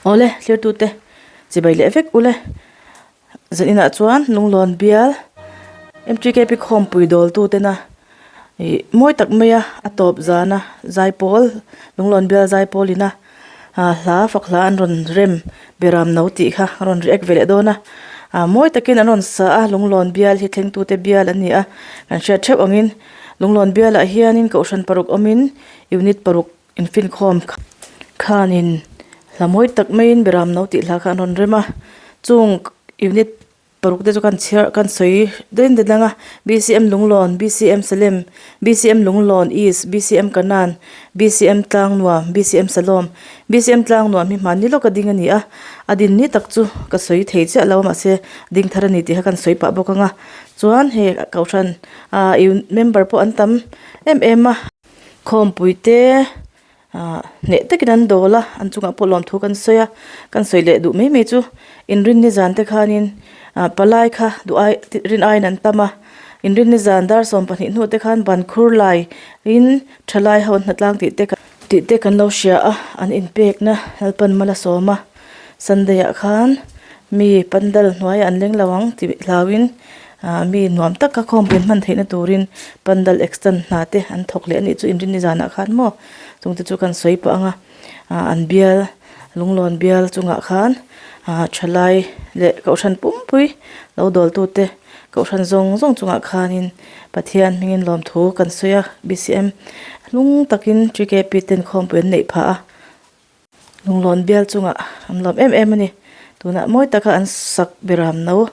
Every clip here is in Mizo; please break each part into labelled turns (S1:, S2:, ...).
S1: Awle thirtute chibai leh vek ule zaninah chuan lunglawn bial M_T_K_P khawmpui dawltu tena ih mawi tak maia a tawp zana zaipawl lunglawn bial zaipawl ina ah hla fak hla an rawn rem beram no tih kha a rawn react ve leh dawn a ah mawi takin an rawn sa a lunglawn bial hi thlengtute bial an ni a kan hriat theuh angin lunglawn bialah hianin kohhran paruk awmin unit paruk Infinkhawm khanin hla mawi tak maiin Beram no tih hla kha an rawn rem a, chung unit paruk te chu kan chhiar kan sawi dawn dawn ang a, BCM Lunglawn, BCM Salem, BCM Lunglawn East, BCM Kanan, BCM Tlangnuam, BCM Salawm. BCM Tlangnuam hi hmanni lawka ding a ni a, a din ni tak chu ka sawi thei chiah lo a mahse ding thar a ni tih kha kan sawi pah bawk ang a, chuan hei kohhran ah member pawh an tam em em a. Khawmpui te ah hneh takin an dawl a an chungah pawh lawmthu kan sawi a kan sawi leh duh mai mai chu inrinni zan te khanin ah palai kha duh ai rin aiin an tam a inrinni zan dar 12 hnu te khan ban khur lai in thalai ho an hnatlang tih te tih te kan lo hria a an inpekna Lalpan mal a sawm a Sunday ah khan mi pandal hnuaiah an leng lo ang tih hlauin Ah mi nuam taka khawmpui hman theihna turin pandal extend hna te an thawk leh a nih chu inrinni zanah khan maw chung te chu kan sawi pah ang a ah an bial lunglawn bial chungah khan ah thalai leh kohhran pumpui lo dawl tute kohhran zawng zawng chungah khanin Pathian hmingin lawmthu kan sawi a B_C_M hlung takin T_K_P ten khawmpui an neih phah a. Lunglawn bial chungah an lawm em em a ni. Tunah mawi taka an sak beram no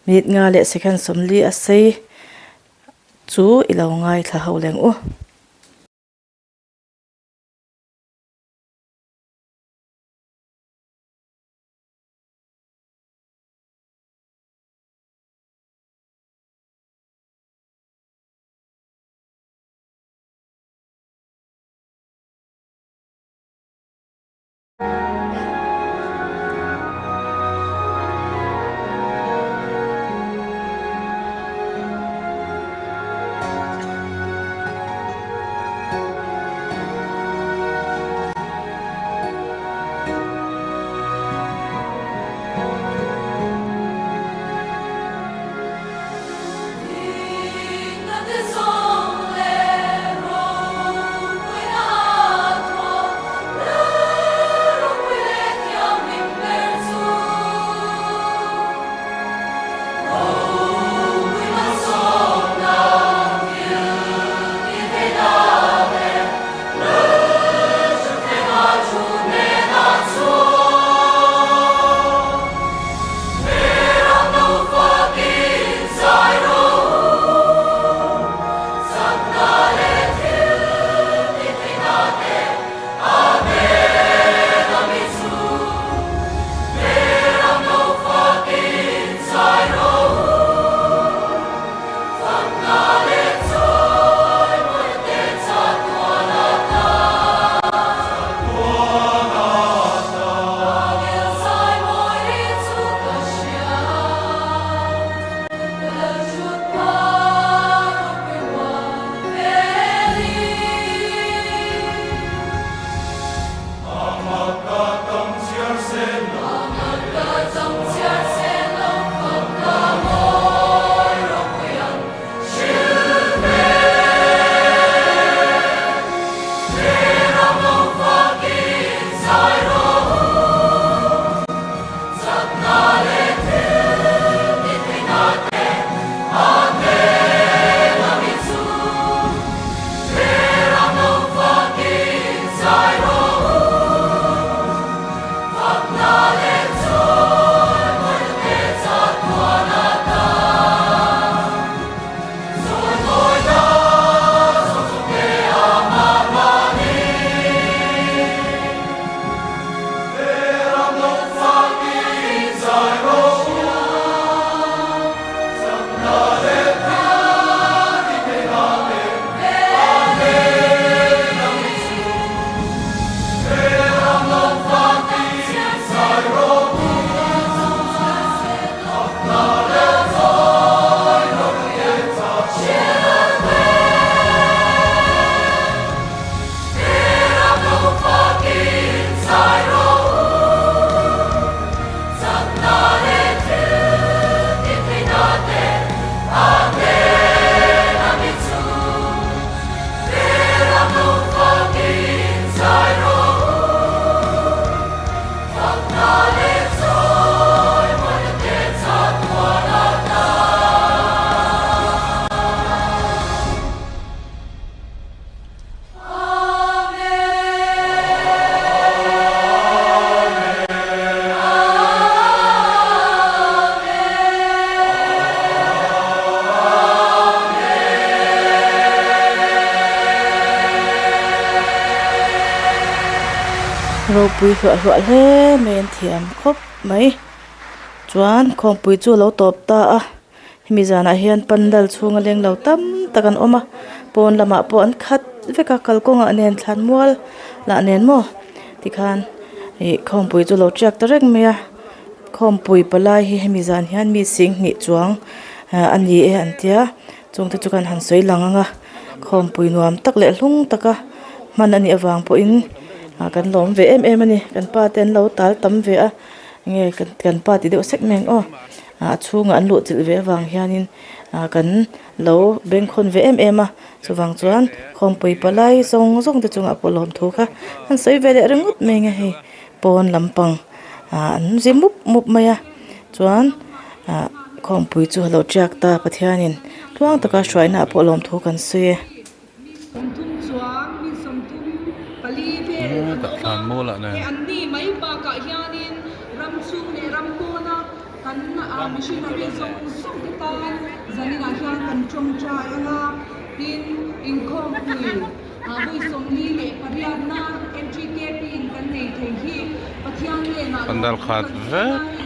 S1: minute nga leh second 40 a sei chu i lo ngaithla ho leng u. pui hluah hluah hle mai an thiam khawp mai chuan khawmpui chu a lo tawp ta a hemi zanah hian pandal chhunga leng lo tam tak an awm a pawn lamah pawh an khat vek a kalkawngah nen thlan mual lah nen maw tikhan ih khawmpui chu a lo tiak ta reng mai a khawmpui palai hi hemi zan hian mi singhnih chuang ah a ni e an tia chungte chu kan han sawi lang ang a khawmpui nuam tak leh hlung taka hman a nih avang pawhin ah kan lawm ve em em a ni kan pa te an lo tal tam ve a enge kan pa ti deuh sek mai ang aw ah a chhungah an luh chilh ve avang hianin ah kan lo bengkhawn ve em em a chuvang chuan khawmpui palai zawng zawng te chungah pawh lawmthu kha an sawi ve leh ringawt mai ang a hei pawn lampang ah an zi mup mup mai a chuan ah khawmpui chu a lo tiak ta Pathianin tluang taka hruaina ah pawh lawmthu kan sawi e.
S2: Pandal khat vek.